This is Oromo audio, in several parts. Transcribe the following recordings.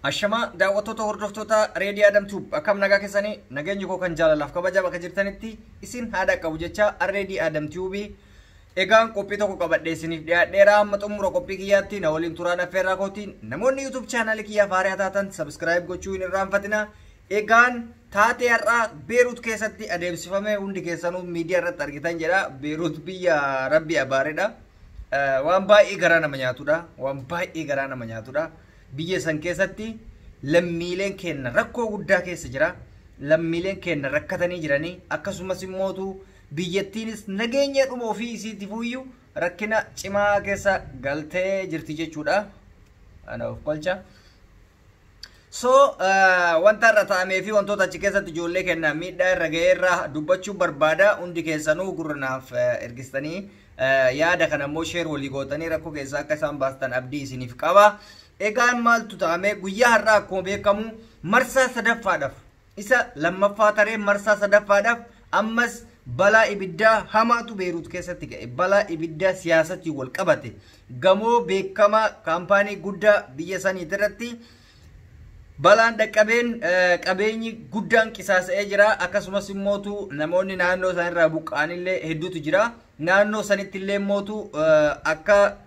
Ashamaa daawwattoota hordoftoota Reedii Adam Tube, akkam nagaa keessanii? Nageenyi koo kan jaalalaaf kabajaa bakka jirtanitti isin haadha qabu jecha Reedii Adam Tube egaan qophii tokko qabadhee isiniif dhiyaadheera. Hamma xumura qophii kiyyaatti na waliin turaan affeerraa kootiin. Namoonni YouTube chaanaalii kiyyaaf haaraa taatan subscribe gochuu hin irraanfatina. Egaan taatee har'aa Beerut keessatti adeemsifame hundi keessanuu miidiyaa irratti argitan jedha. Beerut biyya rabbi abaaredha. Waan baay'ee garaa nama nyaatudha. Waan baay'ee garaa nama nyaatudha. Biyya san keessatti lammiileen keenya rakkoo guddaa keessa jira. Lammiileen keenya rakkatanii jiranii, akkasumas immootu biyyattiinis nageenya dhuma ofii isiitti fuuyyuu rakkina cimaa keessa galtee jirti jechuudha. Ana of kolcha. So wanta irra ta'amee fi wantoota achi keessatti ijoollee keenya miidhaa irra ga'ee irraa dubbachuu barbaada. Hundi keessanuu gurra naaf ergistanii, yaada kana immoo share walii gootanii rakkoo keessaa akka isaan baastan abdii isiniif qaba. Egaan maaltu ta'ame? Guyyaa har'aa akkuma beekamu marsaa sadaffaadhaaf, isa lammaffaa taree marsaa sadaffaadhaaf, ammas balaa ibiddaa hamaatu Beeruut keessatti ga'e. Balaa ibiddaa siyaasatti wal qabate, gamoo beekamaa kaampaanii guddaa biyya saniit irratti balaan dhaqqabeen qabeenyi guddaan qisaasa'ee jira. Akkasumas immootu namoonni naannoo isaanirraa buqqa'anillee hedduutu jira. Naannoo sanitti illee immootu akka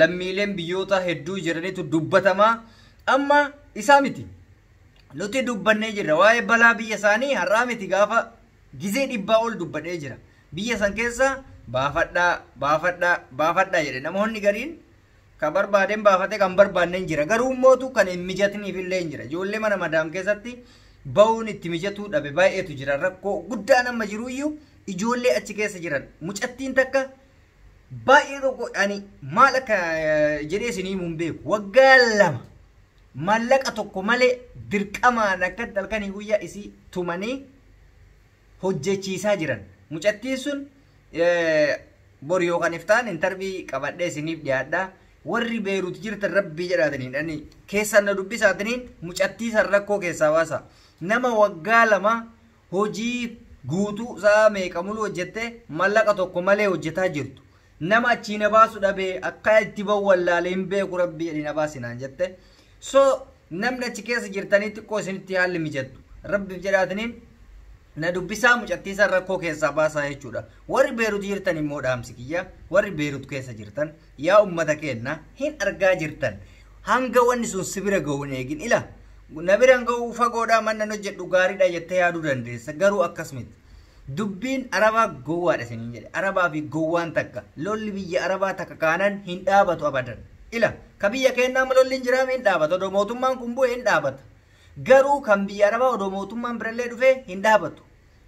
lammiileen biyyoota hedduu jiranitu dubbatama. Amma isaa miti, nuti dubbannee jirra waa'ee balaa biyya isaanii. Har'aa miti, gaafa gizee 100 ol dubbadhee jira. Biyya san keessa baafadhaa, baafadhaa, baafadhaa jedhe. Namoonni gariin kan barbaadeen baafate, kan barbaanneen jira. Garuu immootu kan hin mijatiniif illee hin jira. Ijoollee mana madaam keessatti ba'uun itti mijatuu dhabe baay'eetu jira. Rakkoo guddaan amma jiruyyuu ijoollee achi keessa jiran. Mucattiin takka baay'ee tokko, ani maal akka jedhee isinii himuun beeku, waggaa 2 maallaqa tokko malee dirqamaan akka halkanii guyyaa isii tumanii hojjechiisaa jiran. Mucattiin sun bor yookaan iftaan interview qabadhee isiniif dhiyaadha. Warri Beeruut jirtan, rabbii jedhaataniin ani keessan na dubbisaataniin mucattii san rakkoo keessaa baasa. Nama waggaa 2 hojii guutuu sa'a meeqa mulu hojjettee maallaqa tokko malee hojjetaa jirtu. Nama achii na baasu dhabee, akka itti bahu wallaalee hin beeku, rabbii jedhii na baasinaan jette. So namni achi keessa jirtanii xiqqoo isinitti haalli mijattu, rabbiif jedhaataniin na dubbisaa, mucattii san rakkoo keessaa baasaa jechuudha. Warri Beerut jirtan immoo dhaamsi kiyya, warri Beerut keessa jirtan, yaa ummata keenya, hin argaa jirtan. Hanga wanni sun si bira ga'u hin eegin. Ila na bira ga'uu fagoodhaa, mannan hojjedhu gaariidha jettee yaaduu dandeessa, garuu akkas miti. Dubbiin Arabaa gowwaadha isiniin jedhe. Arabaa fi gowwaan takka. Lolli biyya Arabaa takka kaanan hin dhaabatu abadan. Ila ka biyya keenyaa lolli hin jiraame hin dhaabatu. Odoo mootummaan kun bu'e hin dhaabata. Garuu kan biyya Arabaa odoo mootummaan birallee dhufee hin dhaabatu.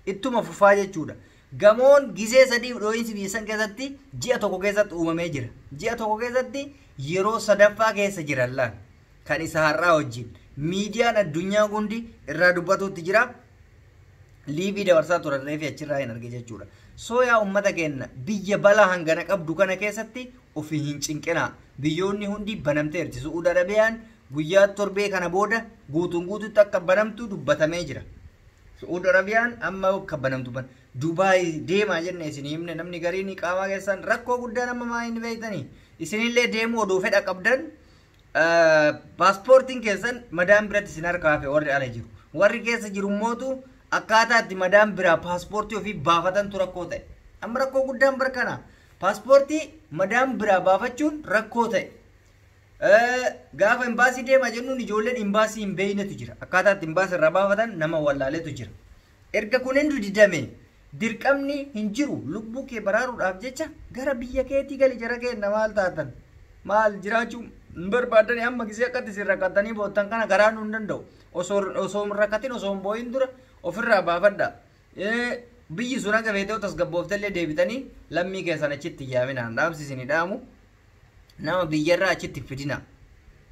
Ittuma fufaa jechuudha. Gamoon gizee 3 dhoo'insi biyya san keessatti ji'a tokko keessatti uumamee jira. Ji'a tokko keessatti yeroo sadaffaa keessa jiran laal. Kan isa har'aa wajjin. Miidiyaan addunyaa hundi irraa dubbatuutti jira. Live dabarsaa turan reefi achirraa hin arge jechuudha. So yaa uummata keenya, biyya balaa hangana qabdu kana keessatti ofii hin cinqinaa. Biyyoonni hundi banamteerti. Su'uud Arabiyaan guyyaa torbee kana booda guutuun guutuutti akka banamtu dubbatamee jira. Su'uud Arabiyaan amma akka banamtu ban. Dubaay deemaa jenne isin himne. Namni gariin qaamaa keessan rakkoo guddaa nama maa hin beektanii. Isinillee deemuu oduu fedha qabdan, paaspoortiin keessan madaan biratti isin harkaa hafe warri ala jiru. Warri keessa jiru mootu akkaataa itti madaan biraa paaspoortii ofii baafatantu rakkoo ta'e. Amma rakkoo guddaan bar kana. Paaspoortii madaan biraa baafachuun rakkoo ta'e. Gaafa imbaasii deemaa jennuun ijoolleen imbaasii hin beeynetu jira. Akkaataa itti imbaasii irraa baafatan nama wallaaletu jira. Erga kun hundi didame, dirqamni hin jiru, lubbuu kee baraaruudhaaf jecha gara biyya keetii gali. Jara keenya, maal taatan? Maal jiraachuu hin barbaadani? Amma gisee akkatti isin rakkatanii boottan kana garaa nu hin danda'u. Osoo hin rakkatin, osoo hin boo'in dura ofirraa baafadha. Biyyi sun haga feetee tasgabbooftellee deebitanii lammii keessan achitti yaaminaan dhaamsi isinii dhaamu. Nama biyyarraa achitti fidina.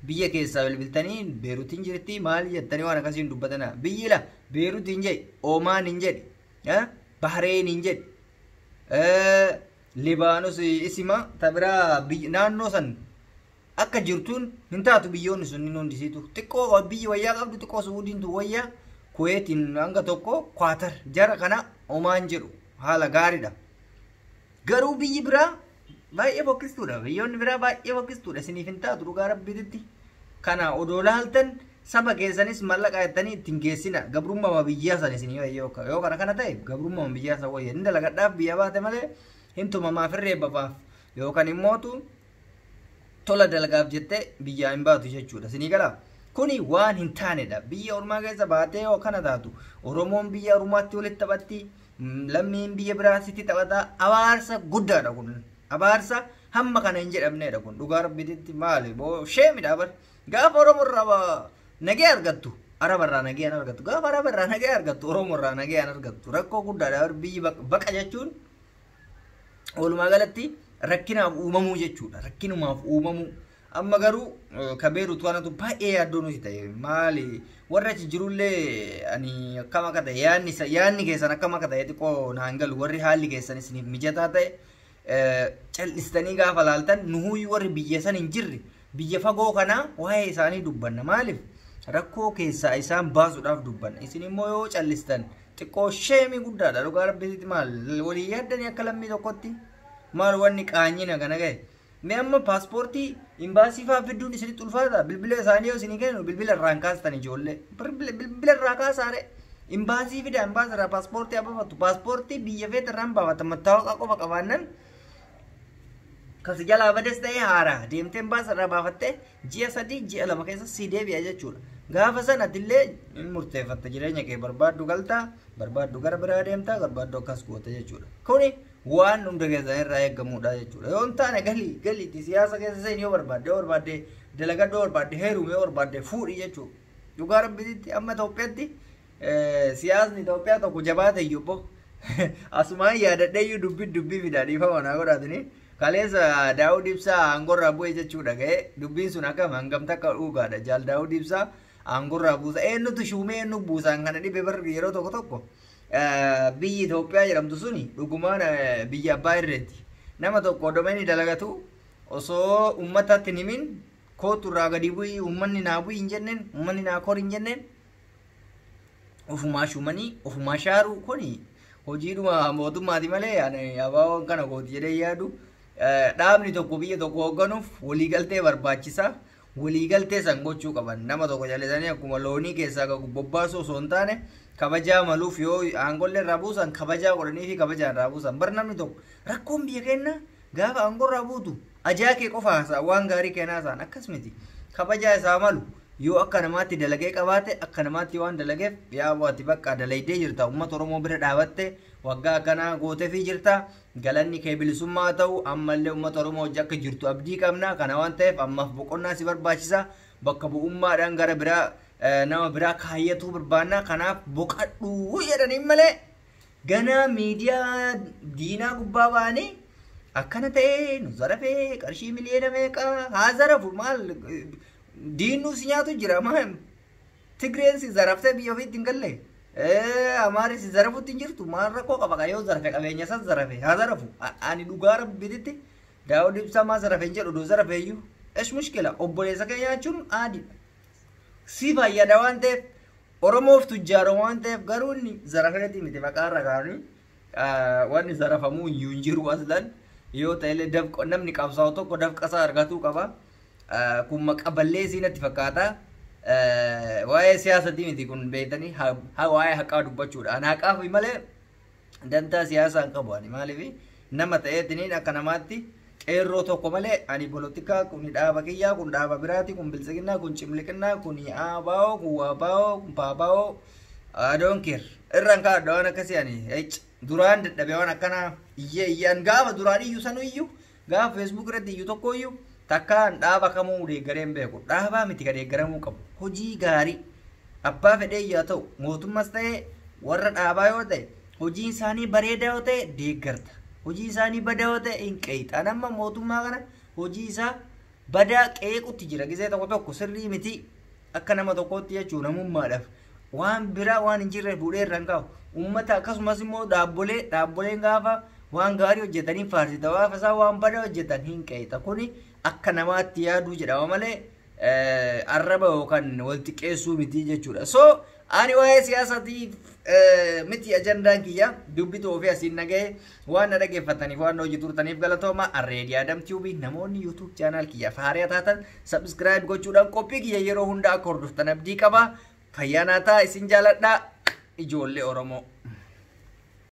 Biyya keessaa bilbiltanii Beeruutiin jirti maal jettanii waan akkasii hin dubbatana. Biyyi la Beeruutiin jedhi, Oomaan hin jedhi, Bahreen hin jedhi, Libaanos isima tabiraa naannoo san akka jirtuun hin taatu. Biyyoonni sunniin hundisiitu. Xiqqoo biyyi wayyaa qabdu xiqqoo Suudiintu wayyaa, Kuweetiin hanga tokko, Kwaatar, jara kana Omaan jedhu haala gaariidha. Garuu biyyi biraa baay'ee fokkistuudha. Biyyoonni biraa baay'ee fokkistuudha. Isiniif hin taatu dhugaa rabbiititti. Kana odoo laaltan Saba keessanis mallaqa jettanii ittiin geessina. Gabrummaa biyyaa san isin yoo kana kana ta'e gabrummaa biyyaa san wayya. Inni dalagadhaaf biyya baate malee hin tumamaaf hin reebbafaaf yookaan immootu tola dalagaaf jettee biyyaa hin baatu jechuudha. Isinii galaa? Kuni waan hin taanedha. Biyya ormaa keessa baatee yoo kana taatu Oromoon biyya ormaatti walitti taphatti, lammiin biyya biraasitti taphata. Abaarsa guddaadha kun. Abaarsa hamma kana hin jedhamnedha kun. Dhugaa Rabbiitti maali? Boo sheemidha bar. Gaafa Oromoo irraa nagee argattu, Araba irraa nagee argattu. Gaafa Araba irraa nagee argattu, Oromoo irraa nagee argattu. Rakkoo guddaadha bar. Biyyi baqa jechuun walumaa galatti rakkinaaf uumamuu jechuudha. Rakkinumaaf uumamuu. Amma garuu ka Beerut waanatu baay'ee yaaddoo nuti ta'e. Maali warra achi jirullee ani akkam akka ta'e yaadni keessan akkam akka ta'e xiqqoo naan galu. Warri haalli keessan isiniif mijataa ta'e cal'istanii gaafa laaltan nuhuyyuu warri biyya san hin jirre biyya fagoo kanaa waa'ee isaanii dubbanna. Maaliif rakkoo keessaa isaan baasuudhaaf dubbanna. Isin immoo yoo cal'istan xiqqoo sheemii guddaadha. Dhugaa Rabbiitti maal walii yaaddanii akka lammii tokkotti maal wanni qaanyina kana ga'e. Mee amma paaspoortii imbaasii fa'aa fidduun isinitti ulfaata. Bilbila isaanii yoo isinii kennu bilbila irraan kaastan ijoollee. Bilbila irraa kaasaare. Imbaasii fida, imbaasii irraa paaspoortii abafattu. Paaspoortii biyya feete irraan baafata. Mattaawaqaa qofa qabaannan kasi jalaa bades ta'ee haaraa deemtee imbaasii irraa baafattee ji'a 3 ji'a 2 keessa si deebi'a jechuudha. Gaafa san atillee hin murteeffatta jireenya kee barbaaddu galtaa, barbaaddu gara biraa deemtaa, barbaaddu akkas goota jechuudha. Kuni waan hunda keessan irraa eegamudha jechuudha. Yoo hin taane galiitti siyaasa keessa seeni yoo barbaadde, yoo barbaadde dalagadhu, yoo barbaadde heerume, yoo barbaadde fuudhi jechuudha. Dhugaa Rabbiitti amma Itoophiyaatti siyaasni Itoophiyaa tokko jabaate iyyuu obbo. Asumaan yaadadhee iyyuu dubbii fida dhiifama naa godhaatini. Kaleessa Daawud Ibsaa aangorraa bu'e jechuudha ga'ee dubbiin sun akkam hangam takka dhugaadha. Jaal Daawud Ibsaa aangorraa buusa. Eenyutu shuumee eenyu buusaan kana dhibe bar yeroo tokko tokko. Biyyi Itoophiyaa jedhamtu suni dhugumaan biyya abbaa irreeti. Nama tokko odoo inni dalagatu osoo uummatatti hin himin kootu irraa gadi bu'ii uummanni naa bu'ii hin jenneen, uummanni naa kori hin jenneen ofumaa shuumanii ofumaa shaaruu kuni hojiidhuma mootummaati malee ani abaaboon kana kooti jedhee yaadu. Dhaabni tokko biyya tokko hoogganuuf waliigaltee barbaachisa. Waliigaltee san gochuu qaban. Nama tokko jallisanii akkuma loonii keessaa bobbaasuu osoo hin taane kabajaa maluuf yoo aangollee irraa buusan kabajaa godhanii fi kabajaan irraa buusan. Bar namni tokko rakkoon biyya keenya gaafa aangoo irraa buutu ajaa kee qofa haasa'a waan gaarii keenyaa haasa'an akkas miti. Kabajaa isaa malu yoo akka namaatti dalagee qabaate akka namaatti waan dalageef yaa ati bakka dalaydee jirta uummata Oromoo bira dhaabatte waggaa akkanaa gooteefii jirta. Galanni kee bilisummaa ta'u ammallee uummata Oromoo hojii akka jirtu abdii qabna. Kana waan ta'eef ammaaf boqonnaa si barbaachisa. Bakka bu'ummaadhaan gara biraa nama biraa kaayyatuu barbaanna. Kanaaf boqadhuu jedhaniin malee ganaa miidiyaa diinaa gubbaa ba'anii akkana ta'ee nu zarafee qarshii miliyoona meeqa haa zarafu maal diinuu si nyaatu jira maal Tigreen si zaraftee biyya ofiitti hin galle. Amaarri si zarafutti hin jirtu maal rakkoo qaba yoo zarafe qabeenya isas zarafe haa zarafu. Ani dhugaa Rabbiitti Daawud Ibsaa maa zarafe hin jedhu odoo zarafe iyyuu. Esh mushkila obboleessa keenya nyaachuun aadiidha. Si fayyada waan ta'eef Oromoof tujjaaroma waan ta'eef garuu inni zarafeetii miti maqaa irra kaa'anii wanni zarafamuu iyyuu hin jiru aslan yoo ta'ellee namni qabsaa'u tokko dafqa isaa argatuu qaba. Kun maqa balleessii natti fakkaata. Waa'ee siyaasatii miti kun beektanii waa'ee haqaa dubbachuudha. Ani haqaaf malee dantaa siyaasaa hin qabu ani maaliif nama ta'eetiniin akka namaatti qeerroo tokko malee ani polotikaa kun dhaaba kiyyaa kun dhaaba biraati kun biltsiginnaa kun cimliqinnaa kun ABO kun WABO kun PABO I don't care. Irraan kaa'adha waan akkasii ani duraan dadhabee waan akkanaa iyyee iyyaan gaafa duraan iyyuu sanuu iyyuu gaafa Facebook irratti iyyuu tokko iyyuu takkaan dhaaba kamuu deeggaree hin beeku. Dhaabaa miti ka deeggaramuu qabu. Hojii gaarii abbaa fedhee yaa ta'u mootummas ta'ee warra dhaabaa yoo ta'e hojiin isaanii bareedaa yoo ta'e deeggarta. Hojii isaanii badaa yoo ta'e hin qeexa. Amma mootummaa kana hojii isaa badaa qeequtti jira. Gisee tokko tokko sirrii miti akka nama tokkootti jechuun namummaadhaaf waan biraa waan hin jirre fuudhee irra hin kaa'u. Uummata akkasumas immoo dhaabboleen gaafa waan gaarii hojjetanii faarsita. Gaafa isaan waan badaa hojjetan hin qeexa. Kuni akka namaatti yaaduu jedhama malee arraba yookaan wal xiqqeessuu miti jechuudha. So Ani waa'ee siyaasaatiif miti ajandaan kiyya, dubbitu ofii asiin naga'e. Waan na dhaggeeffataniif, waan hojii turtaniif galatooma. Arreedii Adam Tube, namoonni YouTube channel kiyya haaraa taatan subscribe gochuudhaan qophii kiyya yeroo hunda akka hordoftan abdii qaba. Fayyaa naa ta'a, isin jaaladha, ijoollee Oromoo.